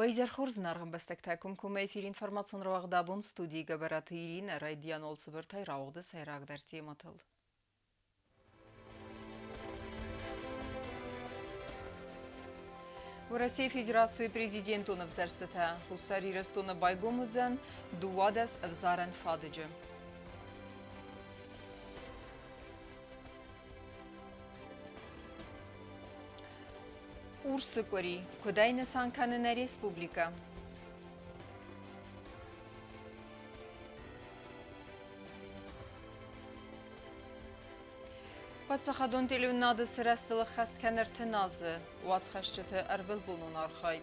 Уӕ изӕр хорз, зынаргъ ӕмбӕстӕгтӕ! Комкоммӕ эфир информацион рауагъд абон студийы Гӕбӕраты Иринӕ райдиан Олцыбыртӕй рауагъды сӕйрагдӕр темӕтыл. Уӕрӕсейы Федерацийы президентон ӕвзӕрстытӕ Хуссар Ирыстоны байгом уыдзӕн 12 ӕвзарӕн фадыджы. Урсы къуыри куыдӕй нысан кӕны нӕ республикӕ? Паддзахадон телеуынынады сырӕзтыл ӕххӕст кӕны 30 азы уацхӕсджыты ӕрвылбонон архайд.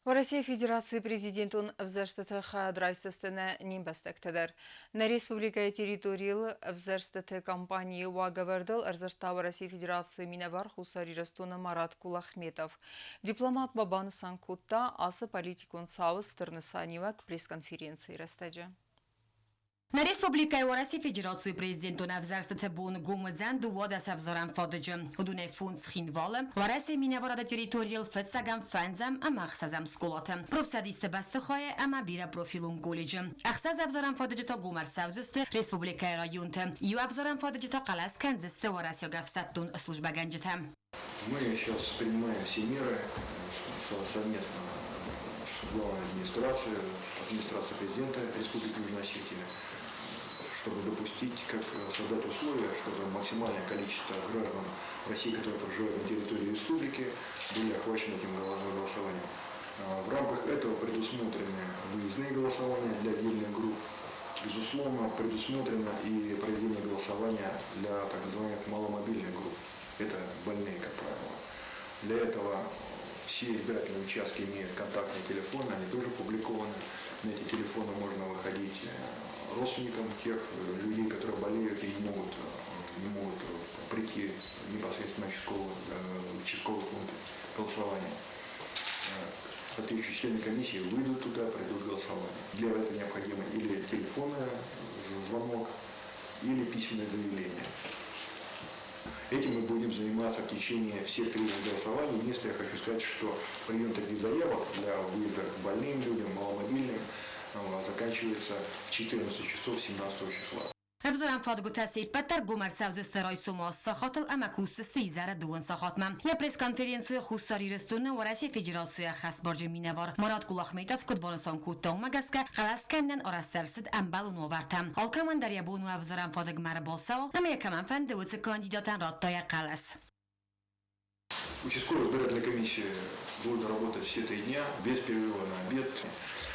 Уӕрӕсейы Федерацийы президентон ӕвзӕрстыты хайад райсдзысты нӕ не мбӕстӕгтӕ дӕр. Нӕ республикӕйы территорийыл ӕвзӕрстыты кампанийы уагӕвӕрдыл ӕрдзырдта Уӕрӕсейы Федерацийы минӕвар Хуссар Ирыстоны Марат Кулахметов. Дипломат ма банысан кодта, ацы политикон цауы стыр нысаниуӕг пресс-конференцийы рӕстӕджы. Нӕ республикӕйы Уӕрӕсейы Федерацийы президентон ӕвзӕрстыты бон гом уыдзӕн 12 ӕвзарӕн фадыджы. Уыдонӕй фондз Цхинвалы, Уӕрӕсейы минӕварады территорийыл фыццӕгӕм, фӕндзӕм ӕмӕ ӕхсӕзӕм скъолаты, профцӕдисты бӕстыхайы ӕмӕ бирӕпрофилон колледжы. Ӕхсӕз ӕвзарӕн фадыджы та гом ӕрцӕудзысты республикӕйы районты. Иу ӕвзарӕн фадыджы та хъӕлӕс кӕндзысты уӕрӕсейаг ӕфсӕддон службӕгӕнджытӕ. Мы сейчас принимаем все меры совместно с главой администрации, администрацией президента Республики Южная Осетия, чтобы допустить, как создать условия, чтобы максимальное количество граждан России, которые проживают на территории республики, были охвачены этим голосованием. В рамках этого предусмотрены выездные голосования для отдельных групп, безусловно, предусмотрено и проведение голосования для так называемых маломобильных групп. Это больные, как правило. Для этого все избирательные участки имеют контактные телефоны, они тоже публикованы. На эти телефоны можно выходить родственникам тех людей, которые болеют и не могут прийти непосредственно в участковый пункт голосования. Соответствующие члены комиссии выйдут туда, пройдут голосование. Для этого необходимо или телефонный звонок, или письменное заявление. Этим мы будем заниматься в течение всех трех голосований. Единственное, я хочу сказать, что прием таких заявок для выезда к больным людям, маломобильным, заканчивается в 14 часов 17 числа. Ӕвзарӕн фадгуытӕ се ппӕт дӕр гом ӕрцӕудзысты райсомы аст сахатыл ӕмӕ кусдзысты изӕры дыууын сахатмӕ. Йӕ пресс-конференцийы Хуссар Ирыстоны Уӕрӕсейы Федерацийы ӕххӕстбарджын минӕвар Марат Кулахметов куыд банысан кодта, уымӕ гӕсгӕ хъӕлӕс кӕнынӕн арӕзт ӕрцыд ӕмбӕлон уавӕртӕ. Алкӕмӕн дӕр йӕ бон у ӕвзарӕн фадыгмӕ ӕрбацӕуа ӕмӕ йӕ кӕмӕн фӕнды, уыцы кандидатӕн радта йӕ хъӕлӕс. Участковая избирательная комиссия будет работать все 3 дня, без перерыва на обед.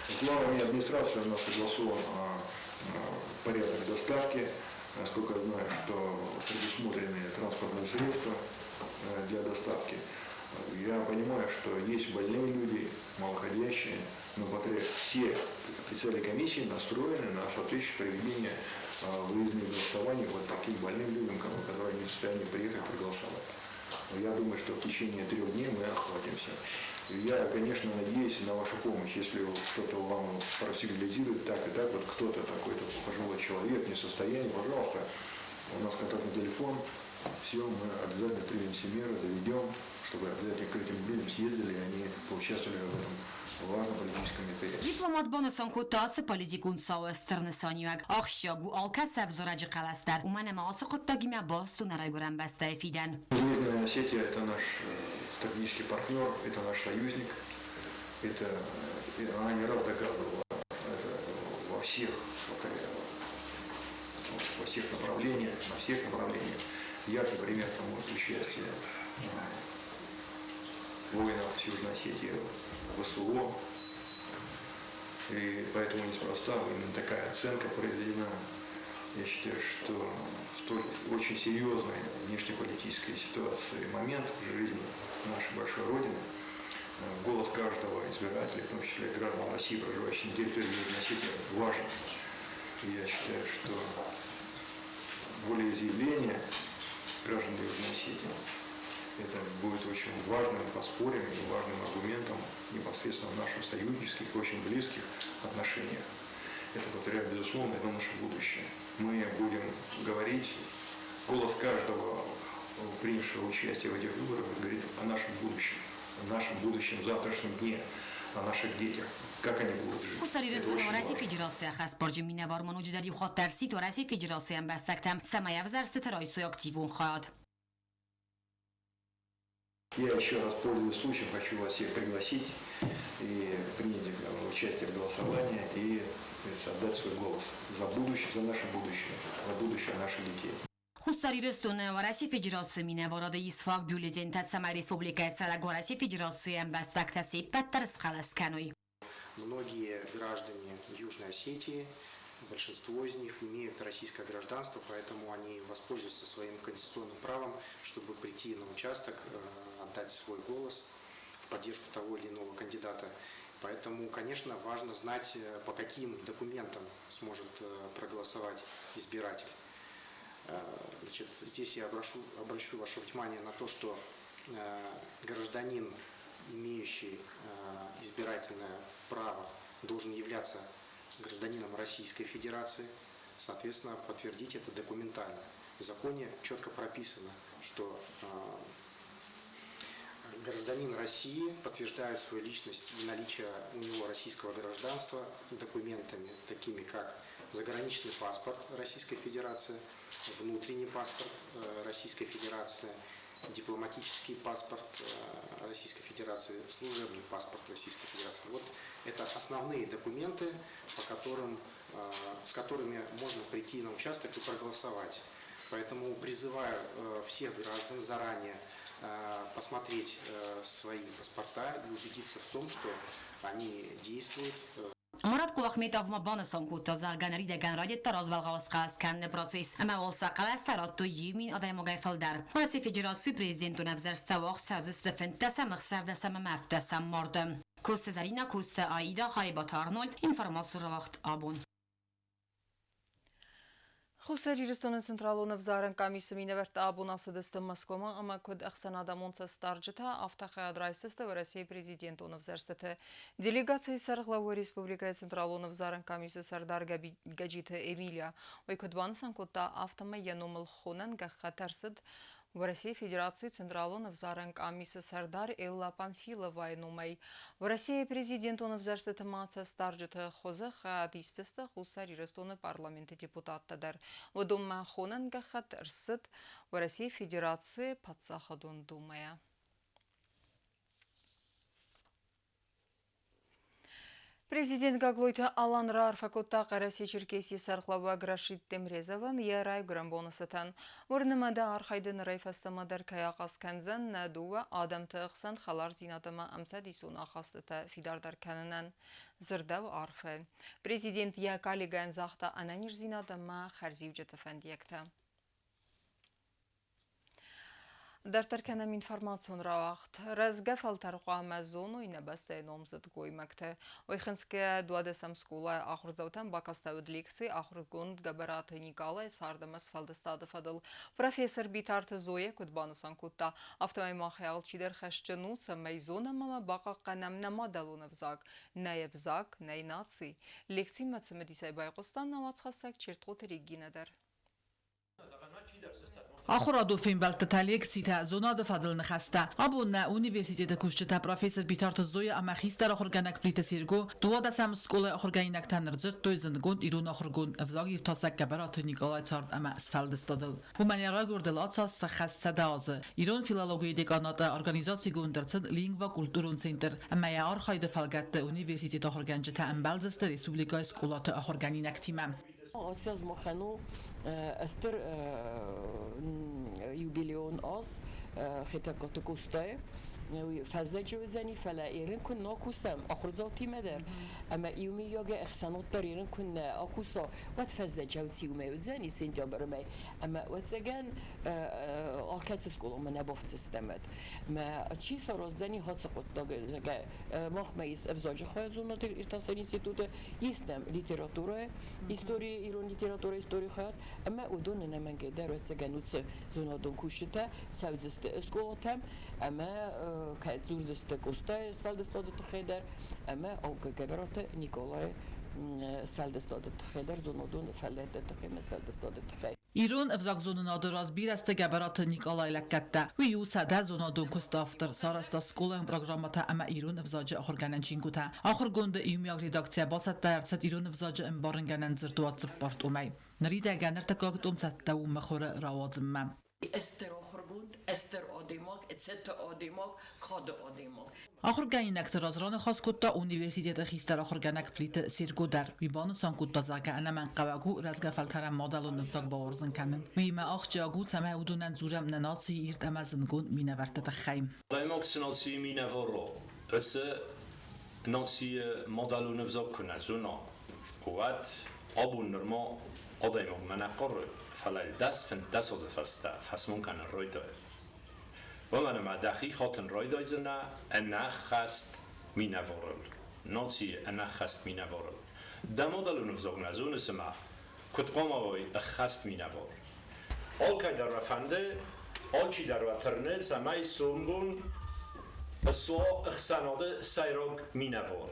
С главами администрации у нас согласован порядок доставки. Насколько я знаю, что предусмотрены транспортные средства для доставки. Я понимаю, что есть больные люди, малоходящие, но все председатели комиссии настроены на соответствующее проведение выездных голосований вот таким больным людям, которые не в состоянии приехать проголосовать. Я думаю, что в течение 3 дней мы охватимся. Я, конечно, надеюсь на вашу помощь. Если кто-то вам просигнализирует так и так, вот кто-то такой-то пожилой человек не в состоянии, пожалуйста, у нас контактный телефон, все, мы обязательно примем все меры, доведем, чтобы обязательно к этим людям съездили, и они поучаствовали в этом важном политическом мероприятии. Дипломат банысан кодта ацы политикон цауы стыр нысаниуӕг. Ахсджиаг у алкӕцы ӕвзарӕджы хъӕлӕс дӕр, уымӕн ӕмӕ ацы хъуыддагимӕ баст у нӕ райгуырӕн бӕстӕйы фидӕн. Южная Осетия – это наш стратегический партнер, это наш союзник. Это, она не раз доказывала это во всех, повторяю, во всех направлениях, на всех направлениях. Яркий пример тому участие воинов с Южной Осетии в СВО. И поэтому неспроста именно такая оценка произведена. Я считаю, что в столь очень серьезной внешнеполитической ситуации момент в жизни нашей большой Родины голос каждого избирателя, в том числе граждан России, проживающих на территории Южной Осетии, важен. И я считаю, что волеизъявление граждан Южной Осетии это будет очень важным подспорьем и важным аргументом непосредственно в наших союзнических, очень близких отношениях. Это, повторяю, безусловно, это наше будущее. Мы будем говорить, голос каждого, принявшего участие в этих выборах, говорит о нашем будущем, о нашем будущем завтрашнем дне, о наших детях, как они будут жить. Хуссар Это Ирыстоны очень Уӕрӕсейы важно. Федерацийы ӕххӕстбарджын минӕвар ма ноджыдӕр иу хатт ӕрсидт Уӕрӕсейы Федерацийы ӕмбӕстӕгтӕм, цӕмӕй ӕвзӕрстыты райсой активон хайад. Я еще раз, пользуясь случаем, хочу вас всех пригласить и принять участие в голосовании и отдать свой голос за будущее, за наше будущее, за будущее наших детей. Хуссар Ирыстоны Уӕрӕсейы Федерацийы минӕварады ис фаг бюллетентӕ, цӕмӕй республикӕйы цӕрӕг Уӕрӕсейы Федерацийы ӕмбӕстӕгтӕ се ппӕт дӕр схъӕлӕс кӕной. Многие граждане Южной Осетии, большинство из них имеют российское гражданство, поэтому они воспользуются своим конституционным правом, чтобы прийти на участок, отдать свой голос в поддержку того или иного кандидата. Поэтому, конечно, важно знать, по каким документам сможет проголосовать избиратель. Значит, здесь я обращу ваше внимание на то, что гражданин, имеющий избирательное право, должен являться гражданином Российской Федерации, соответственно, подтвердить это документально. В законе четко прописано, что гражданин России подтверждает свою личность и наличие у него российского гражданства документами, такими как заграничный паспорт Российской Федерации, внутренний паспорт Российской Федерации, дипломатический паспорт Российской Федерации, служебный паспорт Российской Федерации. Вот это основные документы, с которыми можно прийти на участок и проголосовать. Поэтому призываю всех граждан заранее посмотреть свои паспорта и убедиться в том, что они действуют. Марат Кулахметов ма банысан кодта, зӕгъгӕ, ныридӕгӕн райдыдта развӕлгъау схъӕлӕс кӕныны процесс ӕмӕ уал сӕ хъӕлӕстӕ радтой 1000 адӕймагӕй фылдӕр. Уӕрӕсейы Федерацийы президентон ӕвзӕрсттӕ уагъд цӕудзысты 15-ӕм, 16-ӕм ӕмӕ 17-ӕм марты. Коцты Зӕринӕ, Коцты Аида, Харебаты Арнольд, информацион рауагъд Абон. Хуссар Ирыстоны Централон ӕвзарӕн къамисы минӕвӕрттӕ абон ацыдысты Мӕскуымӕ ӕмӕ куыд ӕхсӕнадӕмон цӕстдарджытӕ, афтӕ хайад райсдзысты Уӕрӕсейы президентон ӕвзӕрстыты. Делегацийы сӕргълӕууӕг республикӕйы Централон ӕвзарӕн къамисы сӕрдар Гӕджиты Эмилия. Уый куыд банысан кодта, афтӕмӕй йӕ номыл хонӕн гӕххӕтт ӕрцыд Уӕрӕсейы Федерацийы Централон ӕвзарӕн къамисы сӕрдар Элла Памфиловайы номӕй. Уӕрӕсейы президентон ӕвзӕрстыты ма цӕстдарджыты хуызы хайад исдзысты Хуссар Ирыстоны парламенты депутаттӕ дӕр. Уыдонмӕ хонӕн гӕххӕтт ӕрцыд Уӕрӕсейы Федерацийы Паддзахадон Думӕйӕ. Президент Гаглойты Алан раарфӕ кодта Хъӕрӕсе-Черкесийы сӕргълӕууӕг Рашид Темрезовӕн йӕ райгуырӕн боны цытӕн. Уырны мӕ, дӕ архайды нырӕй фӕстӕмӕ дӕр кӕй ахъаз кӕндзӕн нӕ дыууӕ адӕмты хсӕн хӕлардзинад ӕмӕ ӕмцӕдисон ахастытӕ фидардӕр кӕнынӕн, дзырдӕуы арфӕ. Президент йӕ коллегӕйӕн загъта ӕнӕниздзинад ӕмӕ хӕрзиуджыты фӕндиӕгтӕ. Дарддӕр кӕнӕм информацион рауагъд. Рӕзгӕ фӕлтӕр хъуамӕ зоной нӕ бӕстӕйы номдзыд гоймӕгты. Уый хынцгӕйӕ 12-ӕм скъолайы ахуырдзаутӕн бакастӕуыд лекци ахуыргонд Гӕбӕраты Никъалайы цард ӕмӕ сфӕлдыстады фӕдыл. Профессор Битарты Зоя куыд банысан кодта, афтӕмӕй махӕй алчидӕр хӕсджын у, цӕмӕй зонӕм ӕмӕ бахъахъхъӕнӕм нӕ мадӕлон ӕвзаг, нӕ ӕвзаг, нӕ наци. Лекцимӕ цымыдисӕй байхъуыста нӕ уацхӕссӕг Чертхъоты Регинӕ дӕр. Ахуырадон фембӕлдтытӕ, лекцитӕ, зонады фӕдыл ныхӕстӕ. Абон нӕ университеты кусджытӕ профессор Битарты Зоя ӕмӕ хистӕр ахуыргӕнӕг Плиты Серго 12-ӕм скъолайы ахуыргӕнинӕгтӕн ӕрдзырдтой зындгонд ирон ахуыргонд ӕвзагиртасӕг Гӕбӕраты Никъалайы цард ӕмӕ сфӕлдыстадыл. Уымӕн йӕ райгуырдыл ацаз сӕххӕст 100 азы. Ирон филологийы деканаты организацигонд ӕрцыд лингва-культурон центр ӕмӕ йӕ архайды фӕлгӕтты университеты ахуыргӕнджытӕ ӕмбӕлдзысты республикӕйы скъолаты ахуыргӕнинӕгтимӕ. Ацы аз махӕн у стыр юбилейон аз Хетӕгкаты Къостайы. Уый фӕззӕджы уыдзӕни, фӕлӕ ерын куы нӕ кусӕм ахуырдзаутимӕ дӕр, ӕмӕ иумӕйагӕй ӕхсӕнад дӕр ерын куы нӕ акуса, уӕд фӕззӕджы иумӕ уыдзӕни сентябры мӕй. Ӕмӕ ӕвӕццӕгӕн алкӕцы скъоламӕ нӕ бафтдзыстӕм. Мӕ чи сараздзӕни хацы хъуыддаг, зӕгъгӕ, махмӕ ис ӕвзаджы хайадзонады иртасӕн институты, ис нӕм литературӕйы историйы, ирон литературӕйы историйы хайад, ӕмӕ уыдон ӕнӕмӕнгӕй дӕр ӕвӕццӕгӕн уыцы зонадон кусджытӕ цӕудзысты скъолатӕм ӕмӕ кӕд дзурдзысты Къостайы сфӕлдыстады тыххӕй дӕр ӕмӕ Гӕбӕраты Николайы Сфӕлдыстады тыххӕй дӕр, зонадон фӕллӕйтты тыххӕй ӕмӕ сфӕлдыстады тыххӕй. Ирон ӕвзагзонынады раз бирӕ сты Гӕбӕраты Никъалайы лӕггӕдтӕ. Уый у 100 зонадон куысты автор, сарӕзта скъолайон программӕтӕ ӕмӕ ирон ӕвзаджы ахуыргӕнӕн чингуытӕ. Ахуыргонды иумиаг редакцийӕ бацӕттӕ ӕрцыд ирон ӕвзаджы ӕмбарынгӕнӕн дзырдуат цыппар томӕй. Ныридӕгӕн ӕртыккаг том цӕттӕ у мыхуыры рауадзынмӕ. Ӕстыр ахуыргонд, ӕстыр адӕймаг, цӕттӕ адӕймаг, кады адӕймаг. Ахуыргӕнинӕгты раз раныхас кодта университеты хистӕр ахуыргӕнӕг Плиты Серго дӕр. Уый банысан кодта, зӕгъгӕ, ӕнӕмӕнгхъӕуӕг у рӕзгӕ фӕлтӕрӕн мадӕлон ӕвзаг бауарзын кӕнын. Уыимӕ ахсджиаг у, цӕмӕй уыдонӕн дзурӕм нӕ нацийы ирд ӕмӕ зындгонд минӕвӕртты тыххӕй. Адӕймаг цы нацийы минӕвар у, уыцы нацийы мадӕлон ӕвзаг куы нӕ зона, уӕд абон нырма адӕймагмӕ нӕ хъары, фӕлӕ 10-15 азы фӕстӕ фӕсмон кӕнын райдайы. Уымӕн ӕмӕ дӕхи хатын райдайдзынӕ ӕнӕххӕст минӕварыл, нацийы ӕнӕххӕст минӕварыл. Дӕ мадӕлон ӕвзаг нӕ зоныс ӕмӕ куыд хъуамӕ уай ӕххӕст минӕвар? Алкӕй дӕр уӕ фӕнды, алчидӕр уӕ тырны, цӕмӕй сомбон суа ӕхсӕнады сӕйраг минӕвар.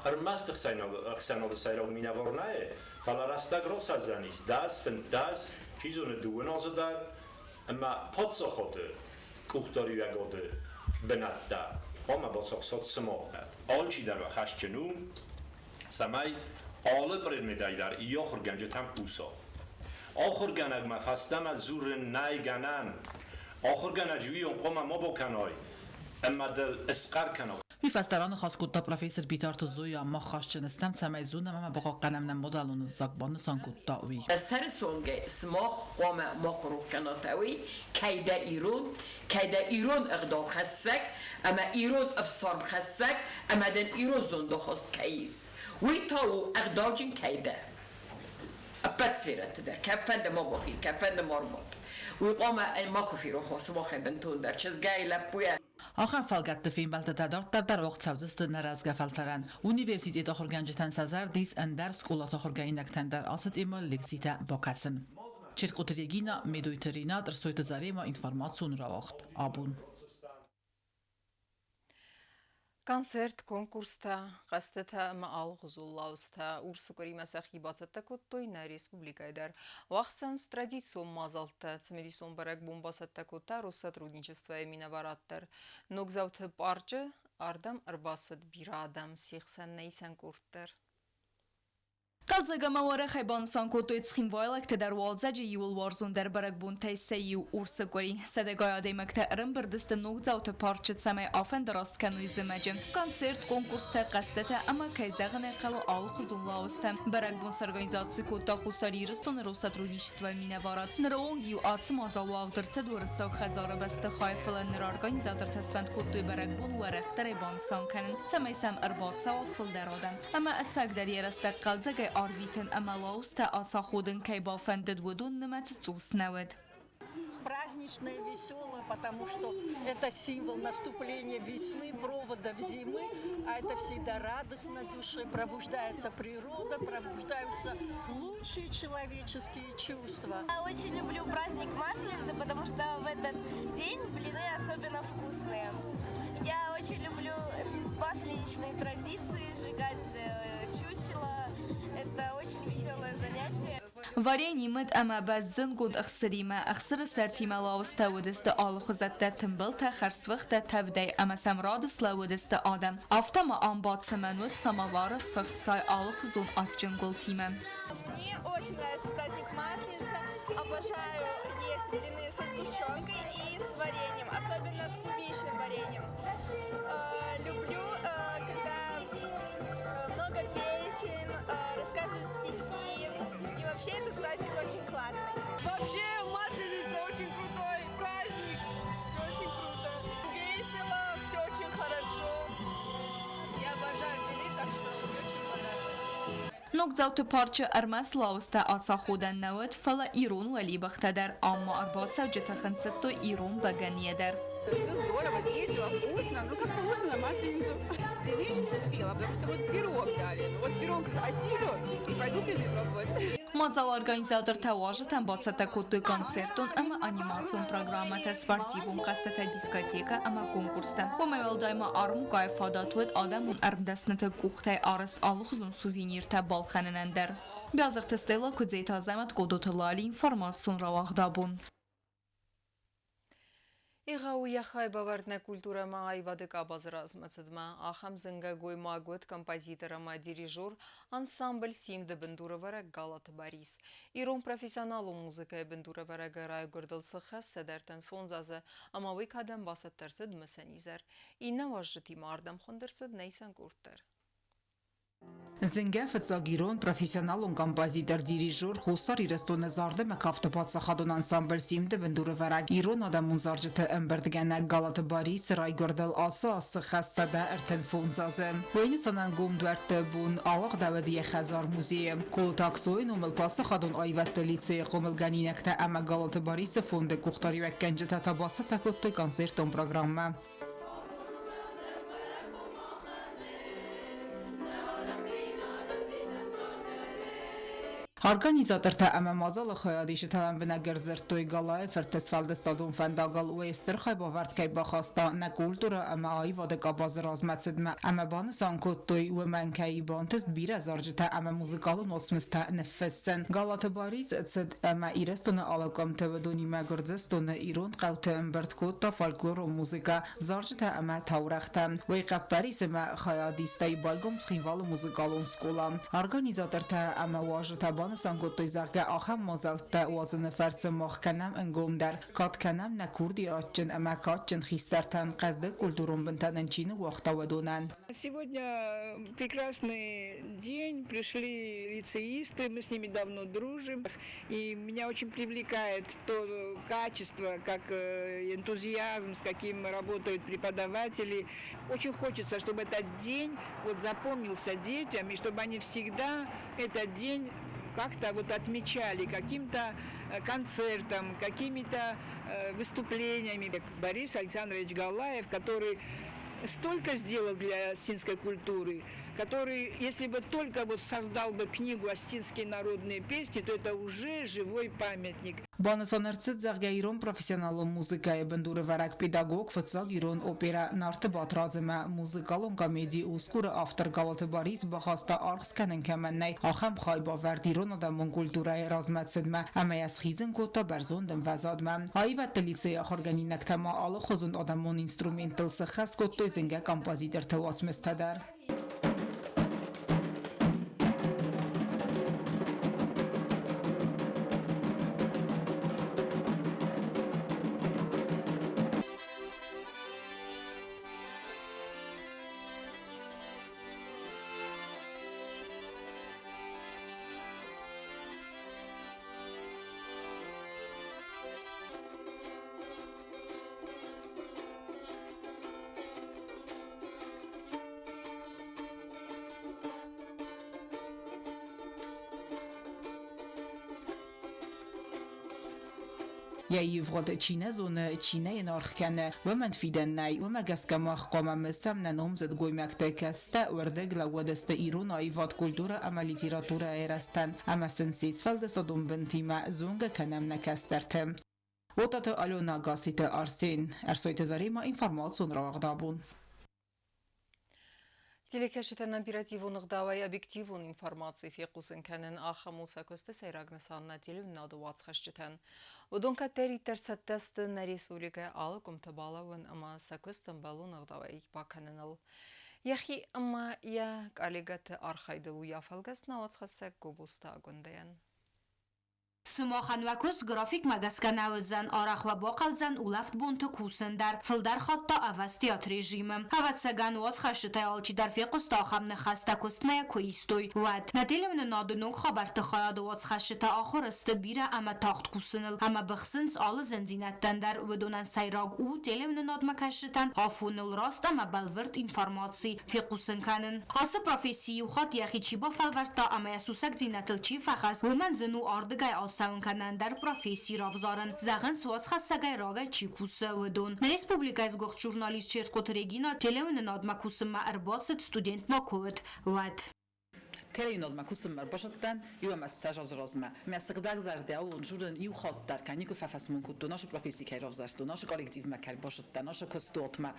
Ӕрмӕст ӕхсӕнады сӕйраг минӕвар нӕ, фӕлӕ рӕстӕг рацӕудзӕнис 10, 15, чи зоны, дыууын азы дӕр, ӕмӕ паддзахады къухдариуӕгады бынӕттӕ хъуамӕ бацахсат сымах. Алчидӕр уӕ хӕсджын у, цӕмӕй алы предметӕй дӕр йӕ ахуыргӕнджытӕм хъуса. Ахуыргӕнӕгмӕ фӕстӕмӕ дзурын нӕй гӕнӕн. Ахуыргӕнӕджы уыйон хъуамӕ ма бакӕнай ӕмӕ дыл схъӕр кӕна. Уый фӕстӕ раныхас кодта профессор Битарты Зоя, мах хӕсджын стӕм, цӕмӕй зонӕм ӕмӕ бахъахъхъӕнӕм нӕ мадӕлон ӕвзаг, банысан кодта уый. Сӕры цонгӕй сымах хъуамӕ макуы рох кӕнат уый, кӕй дӕ ирон, кӕй дӕ ирон ӕгъдау хӕссӕг ӕмӕ ирон ӕфсарм хӕссӕг ӕмӕ дын ирон зондахаст кӕй ис. Уый та у ӕгъдауджын кӕй дӕ. Ӕппӕт сферӕты дӕр, кӕмфӕнды ма бахиз, кӕмфӕнды ма рбад. Уый хъуамӕ макуы ферох уа сымахӕй бынтондӕр, чызгӕй, лӕппуйӕ. Ахӕм фӕлгӕтты фембӕлдтытӕ дарддӕр дӕр уагъд цӕудзысты нӕ рӕзгӕ фӕлтӕрӕн. Университеты ахуыргӕнджытӕн сӕ зӕрды ис ӕндӕр скъолаты ахуыргӕнинӕгтӕн дӕр ацы темӕйыл лекцитӕ бакӕсын. Черкъоты Регина, Медойты Ренат, Рсойты Зарема, информацион рауагъд. Абон. Концерт, конкурстӕ, хъӕзтытӕ ӕмӕ алыгъуызон лауызтӕ урсы къуыримӕ сӕхи бацӕттӕ кодтой нӕ республикӕйы дӕр. Уагъд цӕуынц традицион мадзӕлттӕ. Цымыдисон бӕрӕгбон бацӕттӕ кодта Россотрудничествойы минӕварад дӕр. Ногдзауты парчы ардӕм ӕрбацыд бирӕ адӕм, се хсӕн нӕ исӕн къорд дӕр. Хъӕлдзӕг ӕмӕ уӕрӕхӕй банысан кодтой цхинвайлӕгтӕ дӕр уалдзӕджы иууыл уарзондӕр бӕрӕгбонтӕй сӕ иу Урсы къуыри. Сӕдӕгай адӕймӕгтӕ ӕрӕмбырд сты ногдзауты парчы, цӕмӕй афӕндараст кӕной зымӕджы. Концерт, конкурстӕ, хъӕзтытӕ ӕмӕ, кӕй зӕгъын ӕй хъӕуы, алыхуызон лауызтӕ. Бӕрӕгбон сорганизаци кодта Хуссар Ирыстоны Россотрудничествойы минӕварад. Ныры онг иу ацы мадзал уагъд ӕрцыд Уырыссаг хӕдзары бӕстыхайы, фӕлӕ ныр организатортӕ сфӕнд кодтой бӕрӕгбон уӕрӕхдӕрӕй банысан кӕнын, цӕмӕй сӕм ӕрбацӕуа фылдӕр адӕм. Ӕмӕ ӕцӕгдӕр йӕ рӕстӕг хъӕлдзӕгӕй арвитын ӕмӕ лауызтӕ ацаходын кӕй бафӕндыд, уыдон нымӕц цъус нӕ уыд. Праздничное, веселое, потому что это символ наступления весны, проводов зимы, а это всегда радость на душе, пробуждается природа, пробуждаются лучшие человеческие чувства. Я очень люблю праздник Масленицы, потому что в этот день блины особенно вкусные. Я очень люблю масленичные традиции, сжигать чучело. Это очень веселое занятие. Варени, мыд ӕмӕ бӕззынгонд ӕхсыримӕ, ӕхсыры сӕртимӕ лауызтӕ уыдысты алыхуызӕттӕ, тымбылтӕ, хӕрзфыхтӕ, тӕвдӕй ӕмӕ сӕм рады слӕууыдысты адӕм. Афтӕ ма ам бацымӕн уыд самовары фых цай алыхуызон адджын гуылтимӕ. Мне очень нравится праздник Масленица. Обожаю есть блины со сгущенкой и с вареньем, особенно с клубничным вареньем. Люблю, когда много песен, рассказывают стихи. И вообще этот праздник очень классный. Вообще Масленица очень крутой праздник. Все очень круто. Весело, все очень хорошо. Я обожаю блины, так что мне очень понравилось. Ногдзауты парчы ӕрмӕст лауызтӕ ацаходӕн нӕ уыд, фӕлӕ ирон уӕлибӕхтӕ дӕр. Ам ма ӕрбацӕуджыты хынцыдтой ирон бӕгӕныйӕ дӕр. Все здорово, весело, вкусно. Ну, как положено на Масленицу. Блины еще не успела, потому что вот пирог дали. Ну, вот пирог осилю и пойду блины пробовать. Мадзалы организатортӕ уазджытӕн бацӕттӕ кодтой концертон ӕмӕ анимацион программӕтӕ, спортивон хъӕзтытӕ, дискотекӕ ӕмӕ конкурстӕ. Уымӕй уӕлдай ма армукъайы фадат уыд адӕмон ӕрмдӕсныты къухтӕй арӕзт алыхуызон сувениртӕ балхӕнынӕн дӕр. Биазырты Стелла, Куыдзеты Азӕмӕт, Къодоты Лали, информацион рауагъд абон. Егъау йӕ хайбавӕрд нӕ культурӕмӕ аивады къабазы размӕцыдмӕ. Ахӕм зынгӕ гоймаг уыд композитор ӕмӕ дирижер, ансамбль «Симд-ы» бындурӕвӕрӕг Галаты Барис. Ирон профессионалон музыкӕйы бындурӕвӕрӕгы райгуырдыл цы хӕс 135 азы, ӕмӕ уый кадӕн бацӕттӕ ӕрцыд мысӕн изӕр. Иннӕ уазджытимӕ ардӕм хуынд ӕрцыд нӕ исӕн къорд дӕр. Зынгӕ фыццаг ирон профессионалон композитор, дирижер Хуссар Ирыстоны зарды ӕмӕ кафты паддзахадон ансамбль «Симд-ы» бындурӕвӕрӕг ирон адӕмон зарджыты ӕмбырдгӕнӕг Галаты Барисы райгуырдыл ацы аз сыххӕст 135 азы. Уый нысанӕн гом дуӕртты бон ауагъдӕуыд йӕ хӕдзар-музейы. Колыты Аксойы номыл паддзахадон аивӕдты лицейы хъомылгӕнинӕгтӕ ӕмӕ Галаты Барисы фонды къухдариуӕггӕнджытӕ та бацӕттӕ кодтой концертон программӕ. Организатортӕ ӕмӕ мадзалы хайадисджытӕ лӕмбынӕг ӕрдзырдтой Галайы фырты сфӕлдыстадон фӕндагыл уый стыр хайбавӕрд кӕй бахаста нӕ культурӕ ӕмӕ аивады къабазы размӕцыдмӕ ӕмӕ банысан кодтой, уымӕн кӕй бантыст бирӕ зарджытӕ ӕмӕ музыкалон уацмыстӕ ныффыссын. Галаты Барис цыд ӕмӕ Ирыстоны алы къуымты уыдонимӕ Гуырдзыстоны ирон хъӕуты ӕмбырд кодта фольклорон музыкӕ, зарджытӕ ӕмӕ таурӕгътӕ. Уый хъӕппӕрис ӕмӕ хайадистӕй байгом Цхинвалы музыкалон скъола. Организатортӕ ӕмӕ уазджытӕ банысан кодтой, зӕгъгӕ, ахӕм мадзӕлттӕ уадзыны фӕрцы мах кӕнӕм ӕнгомдӕр, кад кӕнӕм нӕ курдиатджын ӕмӕ кадджын хистӕртӕн, хъӕздыг культурон бынтӕ нын чи ныууагъта, уыдонӕн. Сегодня прекрасный день, пришли лицеисты, мы с ними давно дружим. И меня очень привлекает то качество, как энтузиазм, с каким работают преподаватели. Очень хочется, чтобы этот день вот запомнился детям, и чтобы они всегда этот день как-то вот отмечали каким-то концертом, какими-то выступлениями. Борис Александрович Галаев, который столько сделал для осетинской культуры, который, если бы только вот создал бы книгу «Осетинские народные песни», то это уже живой памятник. Банысан ӕрцыд, зӕгъгӕ, ирон профессионалон музыкӕйы бындурӕвӕрӕг педагог, фыццаг ирон оперӕ «Нарты Батрадз» ӕмӕ музыкалон комеди «Усгур»-ы автор Галаты Барис бахаста аргъ скӕнын кӕмӕн нӕй, ахӕм хайбавӕрд ирон адӕмон культурӕйы размӕцыдмӕ ӕмӕ йӕ схизын кодта бӕрзонд ӕмвӕзадмӕ. Аивӕдты лицейы ахуыргӕнинӕгтӕ ма алыхуызон адӕмон инструменттыл сыххӕст кодтой зынгӕ композиторты уацмыстӕ дӕр. Йӕ ивгъуыд чи нӕ зоны, чи нӕ йын аргъ кӕны, уымӕн фидӕн нӕй. Уымӕ гӕсгӕ мах хъуамӕ мысӕм нӕ номдзыд гоймӕгты, кӕцытӕ уырдыг лӕууыдысты ирон аивад, культурӕ ӕмӕ литературӕйы рӕзтӕн ӕмӕ сын се сфӕлдыстадон бынтимӕ зонгӕ кӕнӕм нӕ кӕстӕрты. Отаты Алена, Гасситы Арсен, Ӕрсойты Заремӕ информацион рауагъд абон. Телекӕсджытӕн оперативон ӕгъдауӕй объективон информаци фехъусын кӕнын ахӕм у сӕ куысты сӕйраг нысан нӕ телеуынынады уацхӕсджытӕн. Уыдон кӕддӕриддӕр цӕттӕ сты нӕ республикӕйы алы къуымты балӕууын ӕмӕ сӕ куыст ӕмбӕлон ӕгъдауӕй бакӕныныл. Йӕхи ӕмӕ йӕ коллегӕты архайдыл уый афӕлгӕст нӕ уацхӕссӕг Гобозты Агуындӕйӕн. Сымахӕн уӕ куыст графикмӕ гӕсгӕ нӕ уыдзӕн, арӕх уӕ бахъӕудзӕн улӕфт бонты кусын дӕр, фылдӕр хатт та ӕвӕстиат режимы. Ӕвӕццӕгӕн, уацхӕсджытӕй алчидӕр фехъуыста ахӕм ныхӕстӕ куыстмӕ йӕ куы истой, уӕд. Нӕ телеуынынады ног хабӕртты хайады уацхӕсджытӕ ахуыр сты бирӕ ӕмӕ тагъд кусыныл ӕмӕ быхсынц алы зындзинӕдтӕн дӕр. Уыдонӕн сӕйраг у телеуынынадмӕ кӕсджытӕн афоныл раст ӕмӕ бӕлвырд информаци фехъусын кӕнын. Ацы професси иу хатт йӕхи чи бафӕлвӕрдта ӕмӕ йӕ сусӕгдзинӕдтыл чи фӕхӕст, уымӕн зын у ардыгӕй ацӕуын кӕнӕ ӕндӕр професси равзарын, зӕгъынц, уацхӕссӕгӕй рагӕй чи кусы, уыдон. Нӕ республикӕйы сгуыхт журналист Чертхъоты Регина телеуынынадмӕ кусынмӕ ӕрбацыд, студент ма куы уыд, уӕд. Телеуынадмӕ кусынмӕ ӕрбацыдтӕн иу ӕмӕ 20 азы размӕ. Мӕ сыгъдӕгзӕрдӕ уон журын иу хатт дӕр кӕй никуы фӕфӕсмон кодтон, ацы професси кӕй равзӕрстон, ацы коллективмӕ кӕй бацыдтӕн, ацы куыстуатмӕ.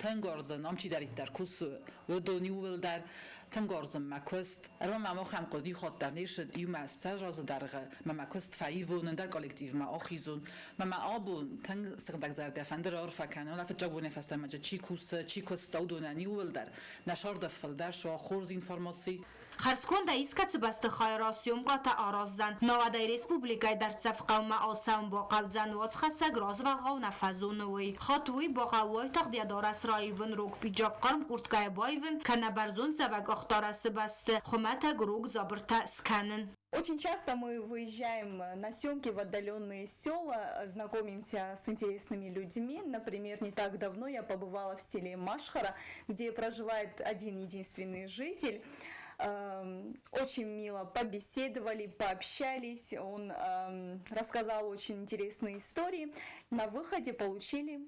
Тынг уарзын, ам чидӕриддӕр кусы, уыдон иууылдӕр. Тынг уарзын мӕ куыст. Ӕрмӕ мӕм ахӕм хъуыды иу хатт дӕр не ссыд, иумӕ 20 азы дӕргъы мӕ мӕ куыст фӕивон, ӕндӕр коллективмӕ ахизон. Мӕ мӕ абон тынг сыгъдӕгзӕрдӕ фӕнды раарфӕ кӕнон, а фыццаг бонӕй фӕстӕмӕ чи кусы, чи куыста, уыдонӕн иууылдӕр. Нӕ сӕрды фылдӕр суа хорз информаци. Хӕрзкондӕй искӕцы бӕстыхайы раз съемкӕтӕ араздзӕн, науӕд ӕй республикӕйы дӕрддзӕф хъӕумӕ ацӕуын бахъӕудзӕн, уацхӕссӕг развӕлгъау нӕ фӕзоны уый. Хатт уый бахъӕуы уайтагъд йӕ дарӕс раивын, рог пиджак хъарм къурткӕйы баивын, кӕнӕ бӕрзонддзӕвӕг ӕхдарӕсы бӕсты хуымӕтӕг рог дзабыртӕ скӕнын. Очень часто мы выезжаем на съемки в отдаленные села, знакомимся с интересными людьми. Например, не так давно я побывала в селе Машхара, где проживает один единственный житель. Очень мило побеседовали, пообщались. Он рассказал очень интересные истории. На выходе получили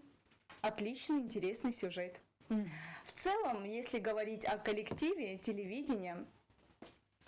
отличный, интересный сюжет. В целом, если говорить о коллективе телевидения,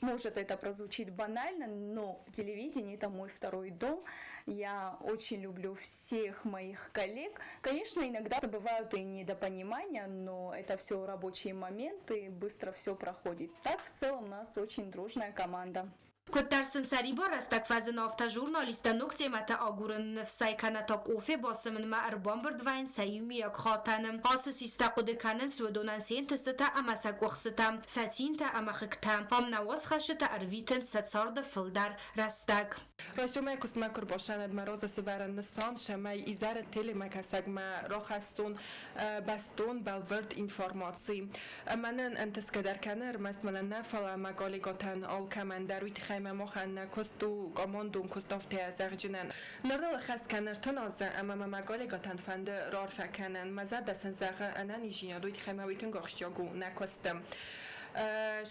может, это прозвучит банально, но телевидение – это мой второй дом. Я очень люблю всех моих коллег. Конечно, иногда бывают и недопонимания, но это все рабочие моменты, быстро все проходит. Так, в целом, у нас очень дружная команда. Куыддӕр сын сӕрибар рӕстӕг фӕзыны, афтӕ журналисттӕ ног темӕтӕ агурыны ныфсӕй кӕнӕ та къофе бацымынмӕ ӕрбамбырд вӕййынц сӕ иумиаг хатӕны. Ацы систӕ хъуыды кӕнынц уыдонӕн се нтыстытӕ ӕмӕ сӕ къуыхцытӕ, сӕ цинтӕ ӕмӕ хъыгтӕ. Ам нӕ уацхӕсджытӕ ӕрвитынц сӕ царды фылдӕр рӕстӕг. Райсомӕй куыстмӕ куы рбасӕнӕд мӕ розы сывӕрӕн нысан, цӕмӕй изӕры телемӕкӕсӕгмӕ рахӕссон бӕстон, бӕлвырд информаци. Мӕнӕн ӕнтысгӕ дӕр кӕны, ӕрмӕст мӕнӕн нӕ, фӕлӕ мӕ коллегӕтӕн алкӕмӕн дӕр уый тыххӕй мӕ махӕн нӕ куыст у командон куыст афтӕ зӕгъджынӕн. Ныр ныл ӕххӕст кӕны 30 азы ӕмӕ мӕ мӕ коллегӕтӕн фӕнды раарфӕ кӕнын. Мӕ зӕрдӕ сын зӕгъы ӕнӕниздзинад, уый тыххӕй мӕ уый тынг ахсджиаг у нӕ куысты.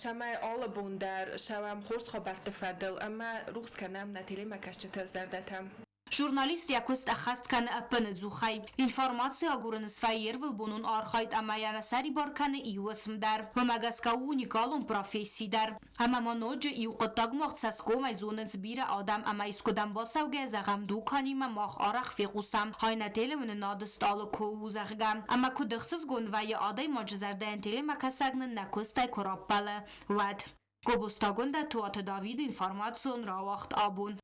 Цӕмӕй алы бон дӕр цӕуӕм хорз хабӕртты фӕдыл ӕмӕ рухс кӕнӕм нӕ телемӕкӕсджыты зӕрдӕтӕ. Журналист йӕ куыст ӕххӕст кӕны ӕппынӕдзухӕй. Информаци агурыны свӕййы йе рвылбонон архайд ӕмӕ йӕ нӕ сӕрибар кӕны иу уысм дӕр. Уымӕ гӕсгӕ у уникалон професси дӕр. Ӕмӕ ма ноджы иу хъуыддаг мах цӕсгомӕй зонынц бирӕ адӕм ӕмӕ искуыдӕм бацӕугӕ, зӕгъӕм, дуканимӕ мах арӕх фехъусӕм, хай нӕ телеуынынады стъалы куы у, зӕгъгӕ. Ӕмӕ куыд ӕхсызгон вӕййы адӕймаджы зӕрдӕйӕн телемӕкӕсӕг нын нӕ куыстӕй куы раппӕлы, уӕд. Гобозтагондӕ Туаты Давиды информацион рауагъд абон.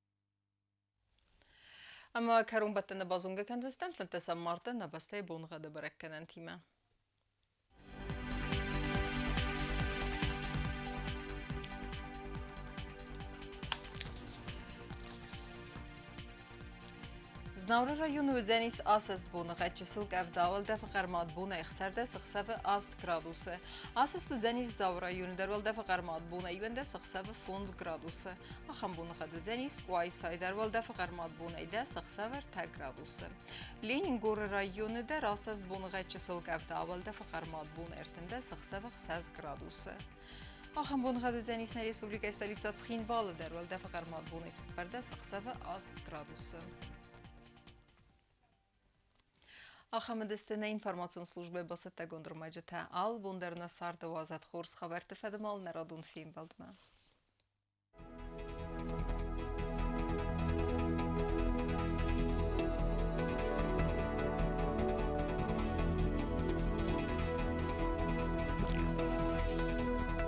Ӕмӕ кӕронбӕттӕны базонгӕ кӕндзыстӕм 15 марты нӕ бӕстӕйы боныгъӕды бӕрӕггӕнӕнтимӕ. Знауыры районы уыдзӕнис асӕст боныгъӕд чысыл къӕвда, уӕлдӕфы хъӕрмад бонӕй 16 ӕхсӕвы 8 градусы. Асӕст уыдзӕнис Дзауы районы дӕр уӕлдӕфы хъӕрмад бонӕй 11 ӕхсӕвы 5 градусы. Ахӕм боныгъӕд уыдзӕнис Къуайсайы дӕр уӕлдӕфы хъӕрмад бонӕй 10 ӕхсӕвы 3 градусы. Ленингоры районы дӕр асӕст боныгъӕд чысыл къӕвда, уӕлдӕфы хъӕрмад бон 13 ӕхсӕвы 6 градусы. Ахӕм боныгъӕд уыдзӕнис нӕ республикӕйы столицӕ Цхинвалы дӕр уӕлдӕфы хъӕрмад бонӕй 14 ӕхсӕвы 8 градусы. Ахӕм уыдысты нӕ информацион службӕйы бацӕттӕгонд ӕрмӕджытӕ. Алы бон дӕр нӕ царды уадзӕд хорз хабӕртты фӕдыл нӕ радон фембӕлдмӕ.